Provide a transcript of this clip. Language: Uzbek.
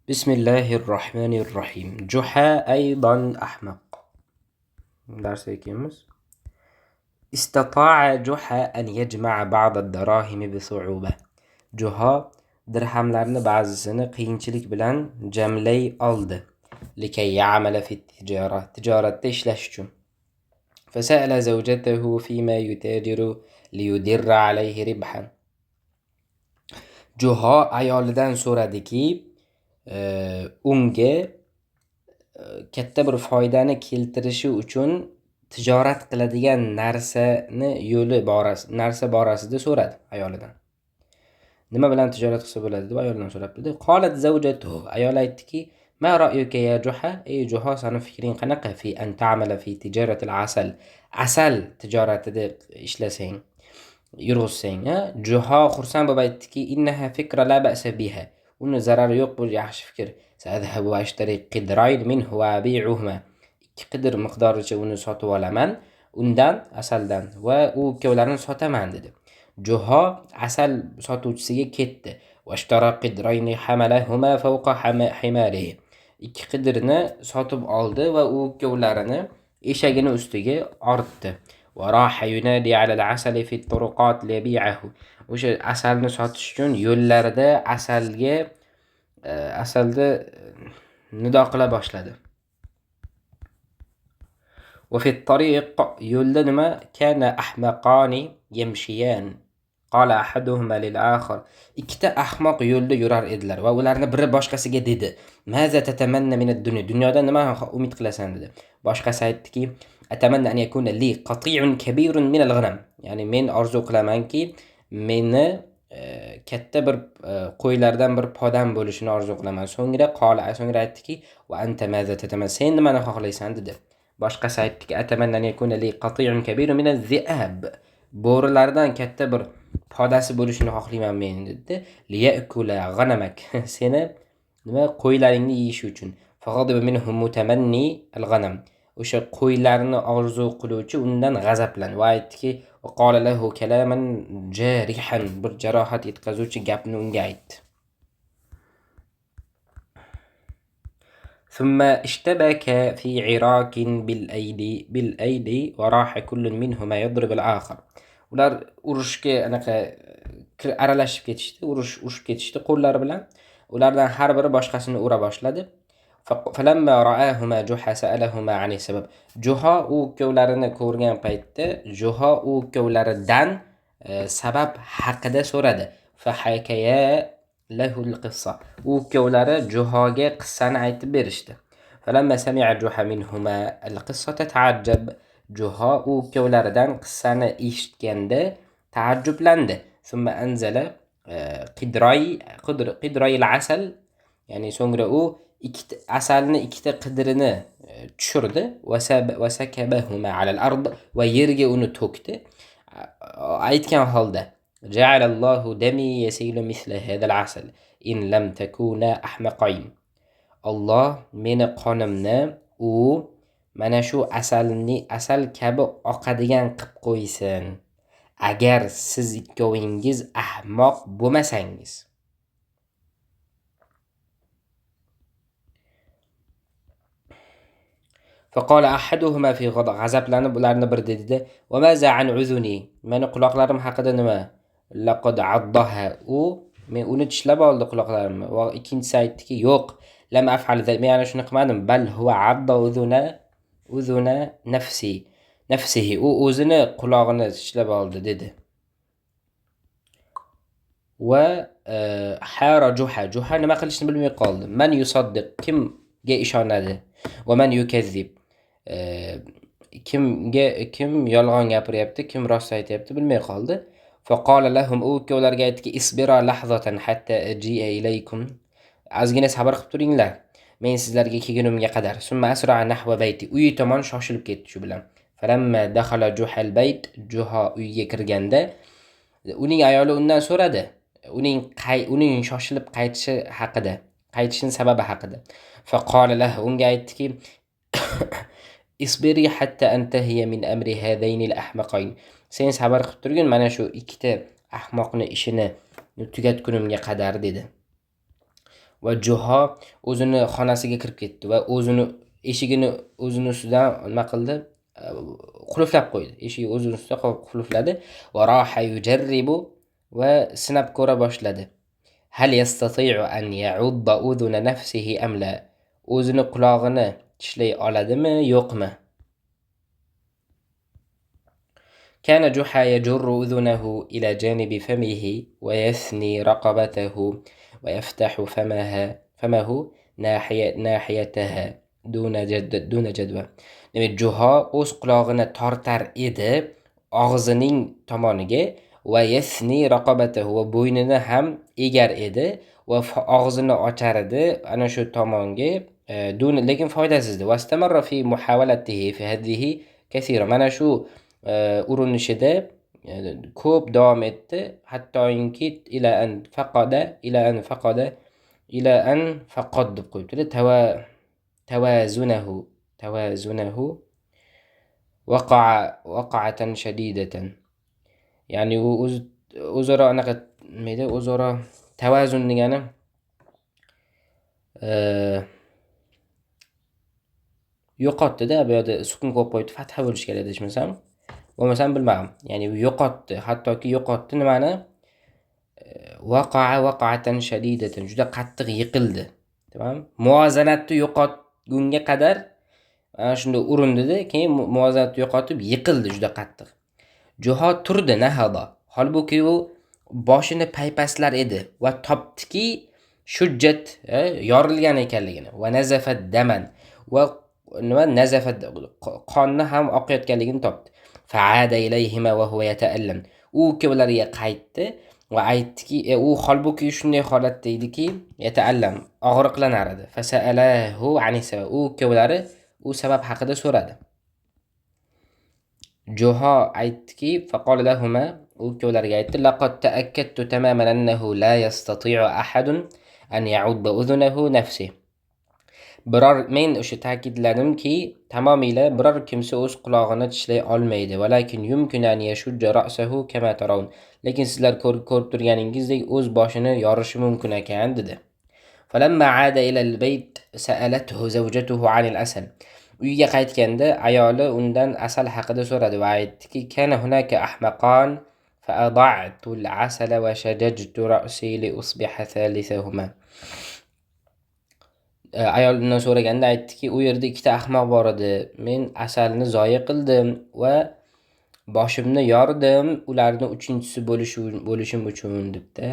Bismillahir Rohmanir Rohim. Juha aydan ahmaq. Darsga kelamiz. Istata'a Juha an yajma'a ba'd ad-darahim bi su'uba. Juha dirhamlarni ba'zisini qiyinchilik bilan jamlay oldi. Likay ya'mala fi tijara. Tijoratda ishlash uchun. Fasa'ala zawjatahu fima yutajiru liyudirra alayhi ribhan. Juho ayolidan so'radiki, unga katta bir foydani keltirishi uchun tijorat qiladigan narsani yo'li narsa borasida so'radi ayolidan. Nima bilan tijorat qilsa bo'ladi deb ayolidan so'rabdi. Qolat zawjatuhu, ayol aytdiki, ma ra'yuka ya Juha? Ey Juho, sani fikring qanaqa fi an ta'mala fi tijaratil asal? Asal tijoratida ishlasang, yurg'izsang, ha? Juho xursand bo'lib aytdiki, innaha fikra la ba'sa biha. Uni zarari yo'q, bu yaxshi fikr. Sa'adhabu ashtari qidrayn minhu va abi'uhuma. 2 qidr miqdoricha uni sotib olaman undan, asaldan, va u ikkovlarini sotaman dedi. Juho asal sotuvchisiga ketdi. Vashtara qidrayni hamalahuma fawqa himarihi. 2 qidrni sotib oldi va u ikkovlarini eshagini ustiga ortdi. Va raha yunadi ala al-asali fi turuqat liyabi'ahu. O'sha asalni sotish uchun yo'llarda asalga asalni nido qila boshladi. Va fi tariq, yo'lda nima? Kana ahmaqani yamshiyan. Qala ahaduhuma lil akhar. Ikkita ahmoq yo'lda yurar edilar va ularni biri boshqasiga dedi: "Maza tatamanna min ad-dunya?" Dunyodan nima umid qilasan dedi. Boshqasi aytdiki: "Atamanna an yakuna li qati'un kabirun min al-ghanam." Ya'ni men orzu qilamanki, meni katta bir qo'ylardan bir podam bo'lishini orzu qilaman. So'ngra qola, so'ngra aytdiki: "Va anta maza tatamanna?" Sen nimani xohlaysan dedi. Boshqasi aytdiki: "Atamanna an yakuna li qati'un kabirun min az-zi'ab." Bo'rilardan katta bir podasi bo'lishini xohlayman men dedi. Liyakula g'anamak. Seni nima qo'ylaringni yeyishi uchun. Fag'adiba minhu mutamanni al-g'anam. O'sha qo'ylarni orzu qiluvchi undan g'azablandi va aytdiki: "Qala lahu kalaman jarihan." Bir jarohat yetkazuvchi gapni unga aytdi. Thumma ishtabaka fi irakin bil aydi va raha kullun minhuma yadrib al-akhar. Ular urushga anaqa aralashib ketishdi, urushib ketishdi qo'llari bilan. Ulardan har biri boshqasini ura boshladi. Falamma ra'ahuma Juha sa'alahuma 'ani sabab. Juho u ikkovlarini ko'rgan paytda Juho u ikkovlaridan sabab haqida so'radi. Fahakaya lahu al-qissa. U ikkovlari Juhoga qissani aytib berishdi. Falamma sami'a Juha minhuma al-qissata ta'ajjab. Juho u ikkovlaridan qissani eshitganda ta'ajjublandi. Thumma anzala qidroy al-asal, ya'ni so'ngra u ikkita asalni ikkita qidrini tushirdi va sakabahuma ala al-ard, va yerga uni to'kdi. Aytgan holda: Ja'alallohu dami yasilu misla hadal asal in lam takuna ahmaqayn. Alloh meni qonimni u mana shu asalni asal kabi oqadigan qilib qo'ysin, agar siz ikkovingiz ahmoq bo'lmasangiz. Faqala ahaduhuma fi ghadab. G'azablanib ularni bir dedi: "Va maza an uzuni?" Meni quloqlarim haqida nima? Laqad addaha. U men uni tishlab oldi quloqlarimni. Va ikkinchisi aytdiki: "Yo'q, lam af'al, men ana shuni qilmadim. Bal huwa adda uzuna nafsi nafsihi." U o'zini qulog'ini tishlab oldi dedi. Va hara Juha. Juha nima qilishni bilmay qoldi. Man yusaddiq, kimga ishonadi? Va man yukazzib, kimga, kim yolg'on gapiryapti, kim rost aytyapti bilmay qoldi. Faqala lahum, u ikkovlarga aytdiki: "Isbira lahzatan hatta aji'a ilaykum." Ozgina sabr qilib turinglar, men sizlarga kelgunimga qadar. Summa asra'a nahva bayti. Uyi tomon shoshilib ketdi shu bilan. Falamma dakhala Juha al-bayt. Juha uyga kirganda uning ayoli undan so'radi, uning shoshilib qaytishi haqida, qaytishining sababi haqida. Faqala lahu, unga aytdiki: "Isbiri hatta antahiya min amri hadayn al-ahmaqayn." Sen sabr qilib turgin, mana shu ikkita ahmoqni ishini tugatgunimga qadar dedi. Va Juho o'zini xonasiga kirib ketdi va o'zini eshigini o'zini ustidan nima qildi? Qulflab qo'ydi. Eshigi o'zini ustida qulfladi. Va roha yujarribu, va sinab ko'ra boshladi. Hal yastati'u an ya'udda udhuna nafsihi am la? O'zini qulog'ini tishlay oladimi, yo'qmi? كان جحا يجر أذنه إلى جانب فمه ويثني رقبته ويفتح فمه ناحيتها دون جدوى. Demak, Juho o'z qulog'ini tortar edi og'zining tomoniga, va yasni raqabatahu, va bo'ynini ham egar edi va og'zini ochar edi ana shu tomonga, lekin foydasizdi. Vastamarra fi muhavalatihi fi hadhihi kathira. Mana shu urinishida ko'p davom etdi, hattoki ila an faqada, ila an faqada, ila an faqad deb qo'yibdi. Tawazunahu, tawazunahu waqa'a waqa'atan shadidatan. Ya'ni u o'zaro anaqa nima edi? O'zaro tavazun degani yo'qotdi-da, bu yerda sukun qo'yib qo'yibdi, fatha bo'lishi kerak adashmasam. Bo'lmasam bilmadim. Ya'ni u yo'qotdi, hattoki yo'qotdi nimani? Waqa'a waqa'atan shadidatan, juda qattiq yiqildi. Tamam? Muvozanatni yo'qotgunga qadar ana shunda urindida, keyin muvozanatni yo'qotib yiqildi juda qattiq. Juho turdi nahada. Holbuki u boshini paypaslar edi va topdiki shujjat yorilgan ekanligini va nazafat daman, va nima nazafat qonni ham oqayotganligini topdi. Fa'ada ilayhima va huwa yata'allam. U ikkovlariga qaytdi va aytdiki, u holbuki shunday holatda ediki, yata'allam, og'riqlanar edi. Fasa'alahu ani sabab. U ikkovlari u sabab haqida so'radi. Juho aytdiki, faqala lahuma, u ikkovlariga aytdi, laqad ta'akkadtu tamaman annahu la yastati'u ahadun an ya'udda udhunahu nafsihi. Biror men o'sha ta'kidladimki, tamomila biror kimsa o'z qulog'ini tishlay olmaydi. Valakin yumkin an yashujja ra'sahu kama tarawun. Lekin sizlar ko'rib turganingizdek o'z boshini yorishi mumkin ekan dedi. Falamma 'ada ila al-bayt sa'alathu zawjatuhu 'anil asal. Uyga qaytganda ayoli undan asal haqida so'radi va aytdiki, kana hunaka ahmaqon fa ada'tu al-asala wa shajajtu ra'si li usbiha thalithahuma. Ayol undan so'raganda aytdiki, u yerda ikkita ahmoq bor edi. Men asalni zoya qildim va boshimni yordim, ularni uchinchisi bo'lishim uchun debdi.